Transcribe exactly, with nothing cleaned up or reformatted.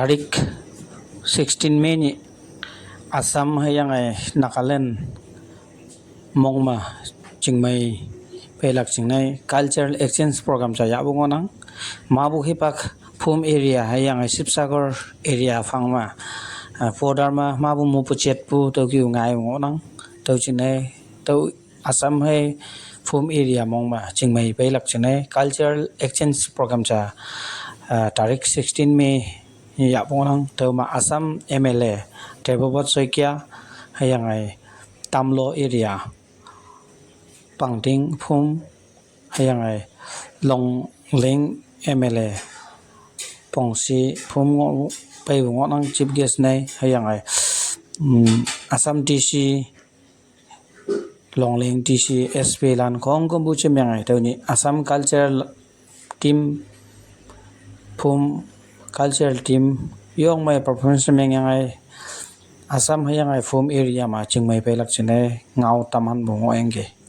Tarik sixteen May ni Assam hüyange Nagaland mongma chingmei peilak jingne cultural exchange program ja yahpu ngohnang. Mapu hipak Phum area hüyange Sibsagar area phangma, ah, border ma mapu mupu chetpu tüoke ngai ngohnang. Tüo jingne, tüo Assam hei Phum area mongma chingmei peilak jingne cultural exchange program ja, ah, tarik sixteen May yahpu ngohnang. Tüoma Assam M L A Debobot Saikia hüyange Tamlu area Pangting Phum hüyange Longleng M L A Pongsi Phum ngoh, peipu ngohnang chief guest ne hüyange, mm, Assam D C Longleng D C S P lan khongkümpu jemyange tüo nyih Assam cultural team, Phum cultural team yong mei performance mengyange Assam hüyange Phum area ma chingmei peilak jingne ngao tamhanpu ngohyangki.